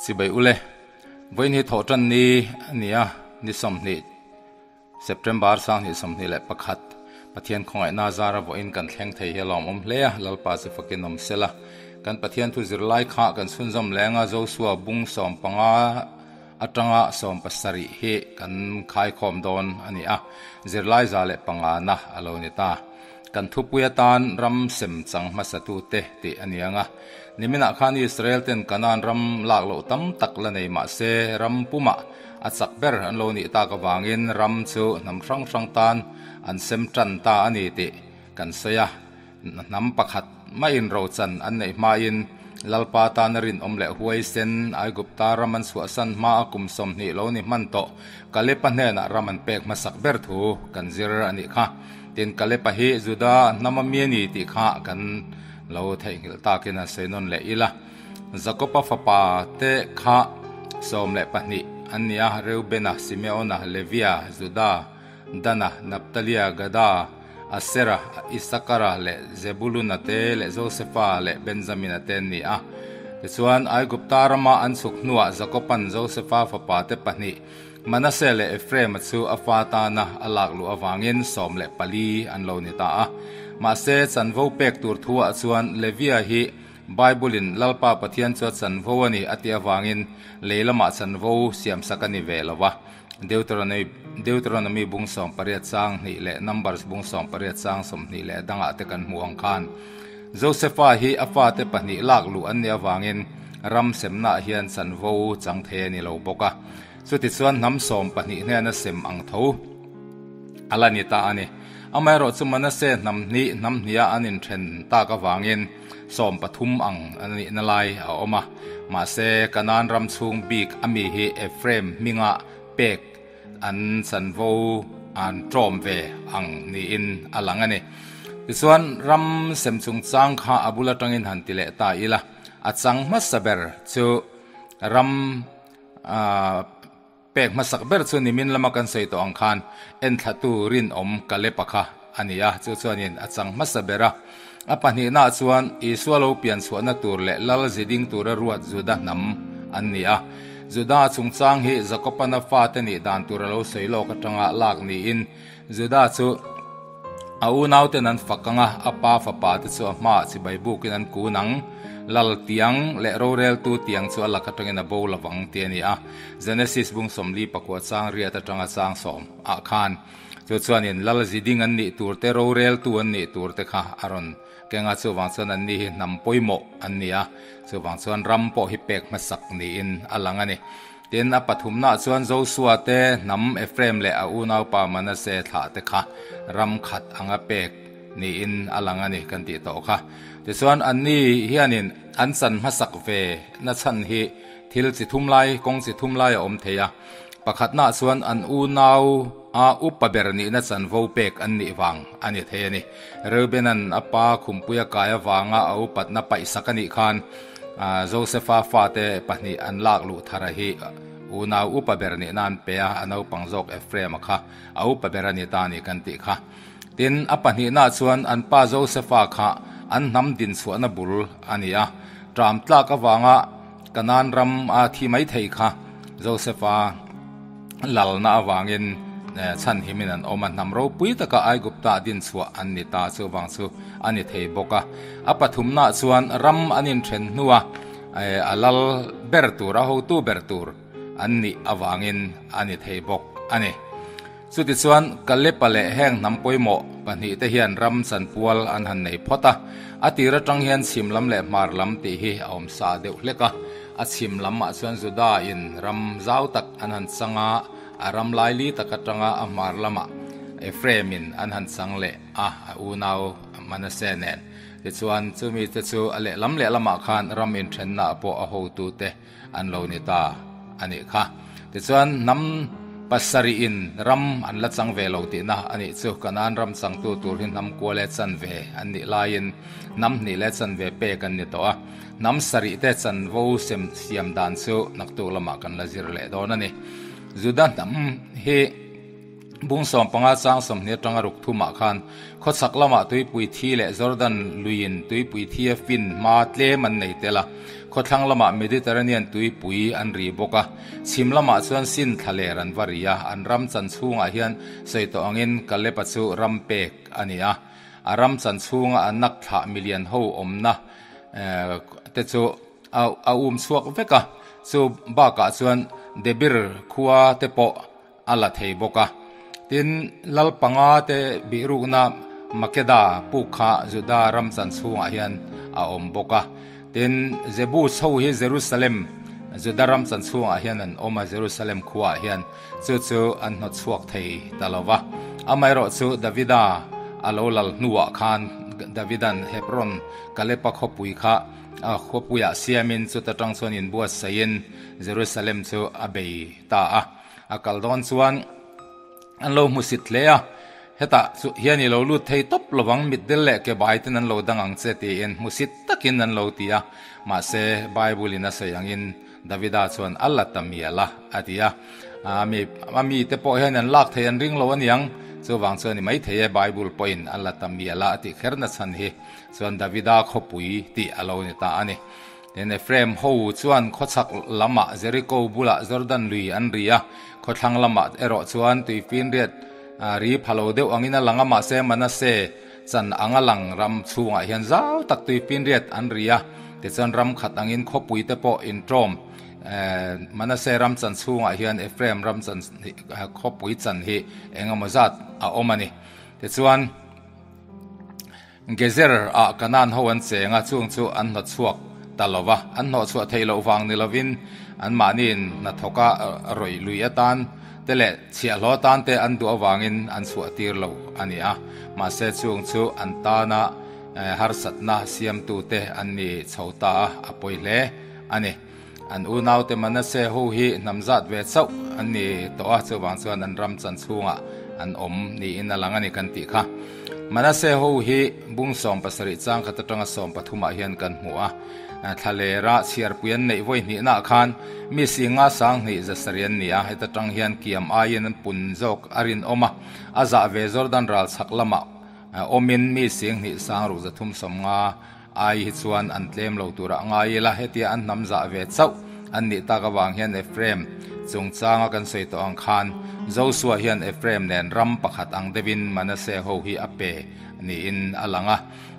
Chibai ule, vawiin hi thawhtan ni a ni a, ni 20 September 2021, Pathian khawngaihna zara vawiin kan thleng thei hi a lawmawm hle a, Lalpa chu fakin awm sela. Kan Pathian thu zirlai kha kan chhunzawm leng a, Joshua bung 15 atanga 70 hi kan khaikhawm dawn a ni a, zirlai 105 na a lo ni ta. Kan thupui atan ram sem chang hmasatute tih a ni ang a. Niminah khan Israel ten Kanaan ram lak loh tam tak la nei mah se ram pumah a chak ber an lo nih tak avangin ram chu hnam hrang hrang tan an sem tan ta a ni tih kan sawi a. Hnam pakhat maiin rochan an neih hmain Lalpa tana rinawm leh huaisen Aigupta ram an chhuahsan hmaa kum 20 lo ni hman tawh Kalepa hnenah ram an pek hmasak ber thu kan zir a nih kha. Tin, Kalepa hi Juda hnama mi a ni tih kha kan lo theihnghilh takin an sawi nawn leh ila. Jakoba fapa te kha 12 an ni a, Reubena, Simeona, Levia, Juda, Dana, Naptalia, Gada, Asera, Isakara leh Zebuluna te leh Josefa leh Benjamina te an ni a. Tichuan, Aigupta rama an chhuk hnuah Jakoba'n Josefa fapa te pahnih, Manase leh Ephraima chu a fa tana a lak luh avangin 14 an lo ni ta a. Mahse, chanvo pek tur thuah chuan Levia hi Bible-in Lalpa Pathian chu a chanvo a ni a tih avangin lei lamah chanvo siamsak a ni ve lo va. Deuteronomy bung 18 chang 2 leh Numbers bung 18 chang 20 leh dangah te kan hmuh ang khan Josefa hi a fate pahnih lak luh an nih avangin ram semnaah hian chanvo chang thei a ni lo bawk a. Chutichuan hnam 12 hnena sem ang tho a la ni ta a ni. Amaherawhchu Manase hnam hnih hnam hniha an inthen tak avangin 13 ang a nihna lai a awm a. Mahse, Kanaan ram chhung bik a mi hi Ephraim hminga pek an chanvo an ṭawm ve ang niin a lang a ni. Tichuan, ram sem chungchang kha a bul atangin han ti leh ta ila, a chang hmasa ber chu ram Pek hmasak ber chu nimin lama kan sawi tawh ang khan enthlatu rinawm Kalepa kha a ni a, chu chuanin a chang hmasa ber a. A pahnihnaah chuan Isua lo pian chhuahna tur leh lal ziding tura ruat Juda hnam an ni a. Juda chungchang hi Jakobana fate nih dan tur a lo sawi lawk atanga lak niin Juda chu A unauten an fak ang a, a pa fapate chu a hmaah chibai bukin an kun ang. Lal tiang leh roreltu tiang chu a lak atangin a bo lovang tih a ni a. Genesis bung 49 chang riat atanga chang 10 ah khan chu chuanin lal ziding an nih tur te, roreltu an nih tur te kha a rawn keng a, chuvang chuan anni hi hnam pawimawh an ni a, chuvang chuan ram pawh hi pek hmasak niin a lang a ni. Tin, a pathumnaah chuan Josua te hnam Ephraim leh a unaupa Manase thlah te kha ram khat anga pek niin a lang a ni kan tih tawh kha. Tichuan, anni hianin an chan hmasak ve na chhan hi thil chi thum lai, kawng chi thum lai a awm thei a. Pakhatnaah chuan an unau a upa ber nihna chanvo pek an nih vang a ni thei a ni. Reubena'n a pa khumpuia kai avanga a upatna paihsak a nih khan, Josefa fate pahnih an lak luh thar a hi unau upa ber nih nan pe a, a naupang zawk Ephraim-a kha a upa ber a ni ta a ni kan tih kha. Tin, a pahnihnaah chuan an pa Josefa kha an hnam dinchhuahna bul a ni a, ṭam tlak avanga Kanaan ram a thi mai thei kha Josefa lalna avangin chhan himin an awm a, hnam ropui taka Aigupta dinchhuah an ni ta, chuvang chu a ni thei bawk a. A pathumnaah chuan ram an inthen hnua a lal ber tur, a hotu ber tur an nih avangin a ni thei bawk a ni. Chutichuan Kalepa leh heng hnam pawimawh pahnihte hian ram chanpual an han nei phawt a, a tir atang hian chhim lam leh hmar lam tih hi a awm sa deuh hlek a. A chhim lamah chuan Juda in ram zau tak an han chang a, a ram laili tak atanga a hmar lamah Ephraim in an han chang leh a, a unau Manase nen. Tichuan chumi te chu a lehlam lehlamah khan ram inthennaah pawh a hotute an lo ni ta a nih kha. Tichuan hnam pasarih in ram an la chang ve lo tihna a nih chu. Kanaan ram changtu tur hi hnam kua leh chanve an nih laiin hnam hnih leh chanve pek an ni tawh a. Hnam sarih te chanvo sem siam dan chu naktuk lamah kan la zir leh dawn a ni. Juda hnam hi. Bung 15 chang 20 atanga ruk thumah khan khawchhak lamah tuipui thi leh Jordan luiin tuipui thi a fin hma tlem an nei tel a, khawthlang lamah Mediterranean tuipui an ri bawk a, chhim lamah chuan Sin thlaler an va ri a, an ram chan chhungah hian sawi tawh angin Kaleb-a chu ram pek a ni a, a ram chan chhunga a nak thlah milian ho awmna te chu a um chhuak vek a, chu bakah chuan Debir khua te pawh a la thei bawk a. Tin, lal panga te bihrukna Makeda puk kha Juda ram chan chhungah hian a awm bawk a. Tin, Jebus ho hi Jerusalem, Juda ram chan chhungah hian an awm a, Jerusalem khuaah hian chu chu an hnawt chhuak thei ta lo va. Amaherawhchu Davida a lo lal hnuah khan Davidan Hebron Kalepa khawpui kha a khawpuiah siamin chuta tang chuan inbuatsaihin Jerusalem chu a bei ta a. A kal dawn chuan an lo hmusit hle a, hetah chu hian i lo lut thei tawp lovang, mitdel leh ke bai ten an lo dang ang che tiin hmusit takin an lo ti a. Mahse, Bible in a sawi angin Davida chuan a la ta mial a, a ti a. A mi a mite pawh hian an lak thei an ring lo aniang, chuvang chuan i maithei e Bible pawhin a la ta mial a a tih kher na chhan hi chuan Davida khawpui tih a lo ni ta a ni. Tin, Ephraim ho chuan khawchhak lamah Jeriko bulah Jordan lui an ri a, khawthlang lamah erawh chuan tuifinriat ri pha lo deuh angin a lang a, mahse Manasseh chan anga lang ram chhungah hian zau tak tuifinriat an ri a, tichuan ram khat angin khawpui te pawh inṭawm. Manasseh ram chan chhungah hian Ephraim ram chan khawpui chan hi eng emaw zat a awm a ni. Tichuan. Gezer ah Kanaan ho an cheng a, chung chu an hnawtchhuak ta lo va, an hnawhchhuah theih loh vang ni lovin anmahniin hnathawka rawih lui atan te leh chhiahhlawh atan te an duh avangin an chhuah tir lo a ni a, mahse chung chu an tana harsatna siamtute an ni chho ta a, a pawi hle a ni. An unaute Manasseh ho hi hnam zat ve chauh an ni tawh a, chuvang chuan an ram chan chhungah an awm niin a lang a ni kan tih kha. Manasseh ho hi bung 17 chang khat atanga 13 ah hian kan hmu a, thlalera chhiarpui an neih vawi hnihnaah khan mi singa sanghnih zasarih an ni a, heta tang hian kiam aiin an pun zawk a rinawm a, a zah ve Jordan ral chhak lamah awmin mi singhnih sangruk 350 Ai hi chuan an tlem lo turah ngai ila, hetia an hnam zah ve chauh an nih tak avang hian Ephraim chungchanga kan sawi tawh ang khan Josua hian Ephraim nen ram pakhat ang deuhin Manasseh ho hi a pe niin a lang a.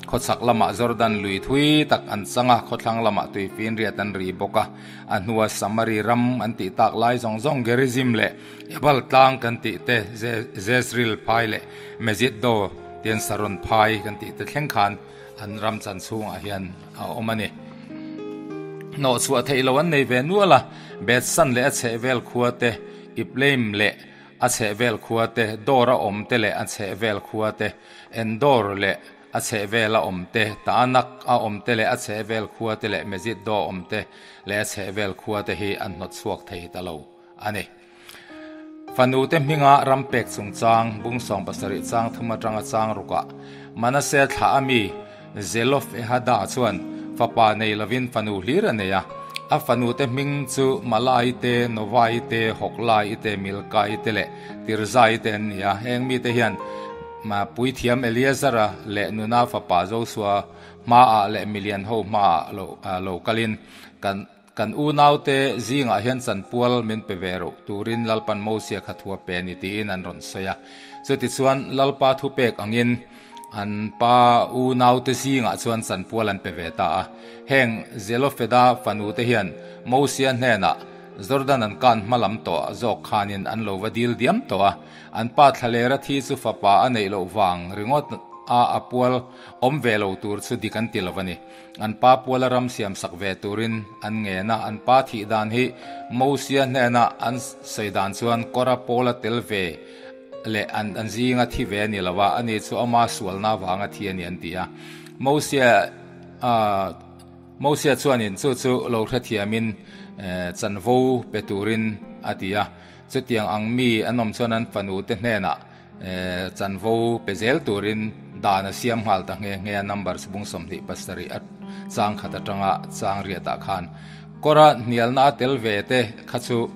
Khawchhak lamah Jordan lui thui tak an chang a, khawthlang lamah tuifinriat an ri bawk a. A hnua Samari ram an tih tak lai zawng zawng Gerizim leh Ebal tlang kan tih te, Jezreel phai leh Megiddo tian Saron phai kan tih te thleng khan An ram chan chhungah hian a awm a ni. Hnawhchhuah theih loh an nei ve nual a, Bethsan leh a chhehvel khua te, Ipleim leh a chhehvel khua te, Dor a awm te leh a chhehvel khua te, Endor leh a chhehvel a awm te, Taanak a awm te leh a chhehvel khua te leh Mejiddo a awm te leh a chhehvel khua te hi an hnawtchhuak thei ta lo a ni. Fanute hminga ram pek chungchang bung 17 chang thum atanga chang rukah Manasseh thlah a mi Zelofehada chuan fapa nei lovin fanu hlir a nei a. A fanute hming chu Malai te, Novai te, Hoklai te, Milkai te leh Tirzai te an ni a. Heng mite hian puithiam Eleazara leh Nuna fapa Josua hmaah leh milian ho hmaah lo kalin kan Kan unaute zingah hian chanpual min pe ve roh turin Lalpan Mosia kha thu a pe a ni tiin an rawn sawi a. Chutichuan Lalpa thupek angin an pa unaute zingah chuan chanpual an pe ve ta a. Heng Zelofeda fanute hian Mosia hnenah Jordan an kan hma lam tawh zawk khanin an lo va dil diam tawh a. An pa thlalera thi chu fapa a neih loh vang ringawt a a pual awm ve lo tur chu dik an ti lo a ni. An pa puala ram siam sak ve turin an ngen a, an pa thih dan hi Mosia hnena an sawi dan chuan kawra pawla tel ve leh an an zinga thi ve a ni lo a, ani chu ama sualna avanga thi a ni an ti a. Mosia Mosia chuanin chu chu lo hrethiamin chanvo pe turin a ti a, chutiang ang mi an awm chuan an fanute hnenah Chanvo pe zel turin dan a siam nghal ta nghe nghe a, number chhubung 27 a chang khat atanga chang riatah khan kawra hnialna a tel ve te kha chu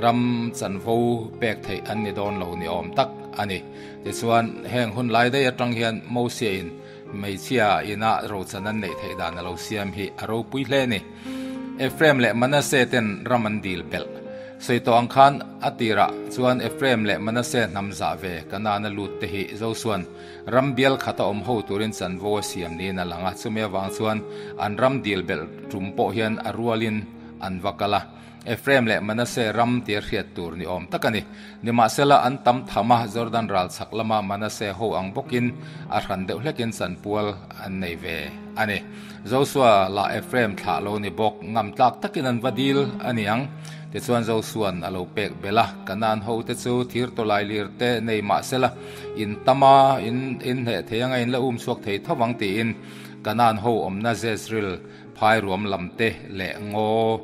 ram chanvo pek theih an ni dawn lo ni awm tak a ni. Tichuan, heng hun lai daih atang hian Mosia-in hmeichhia ina rochan an neih theih dan a lo siam hi a ropui hle a ni. Ephraim leh Manasseh ten ram an dil belh. Sawi tawh ang khan a tirah chuan Ephraim leh Manasseh hnam zah ve Kanaan-a lut te hi Josua'n ram bial khata awm ho turin chanvo a siam niin a lang a, chumi avang chuan an ram dil belh tum pawh hian a rualin an va kal a. Ephraim leh Manasseh ram tia hriat tur ni awm tak a ni. Nimahsela, an tam tham a, Jordan ral chhak lama Manasseh ho ang bawkin a hran deuh hlekin chanpual an nei ve a ni. Josua lah Ephraim thlah lo ni bawk, ngam tlak takin an va dil a ni ang. Tichuan Josua'n a lo pek belh a, Kanaan hote chu thir tawlai lir te nei mahsela, in tam a, in inhneh thei anga in la um chhuak thei tho vang tiin Kanaan ho awmna Jezreel phai ruam lam te leh ngaw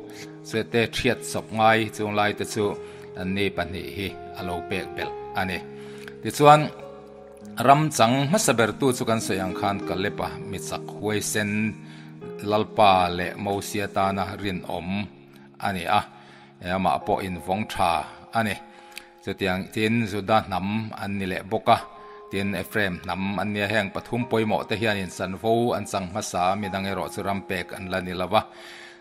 Chete thiat chawp ngai chung lai te chu ni pahnih hi a lo pek belh a ni. Tichuan, ram chang hmasa bertu chu kan sawi ang khan Kalep-a mi chak huaisen Lalpa leh Mosia tana rinawm a ni a, amah pawh invawng tha a ni. Chutiang tin Juda hnam an ni leh bawk a, tin Ephraim hnam an nia. Heng pathum pawimawh te hianin chanvo an chang hmasa a, midang erawh chu ram pek an la ni lo va.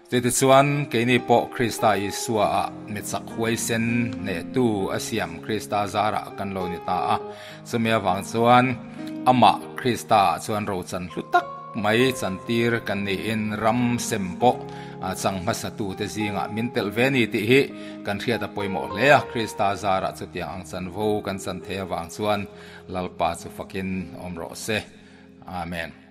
Chutichuan keini pawh Krista Isua ah mi chak huaisen hnehtu a siam Krista zarah kan lo ni ta a. Chumi avang chuan amah Krista ah chuan rochan hlu tak mai chantir kan niin ram sem pawh chang hmasatute zingah min telh ve ni tih hi kan hriat a pawimawh hle a. Krista zarah chutiang ang chanvo kan chan thei avang chuan Lalpa chu fakin awm rawh se. Amen.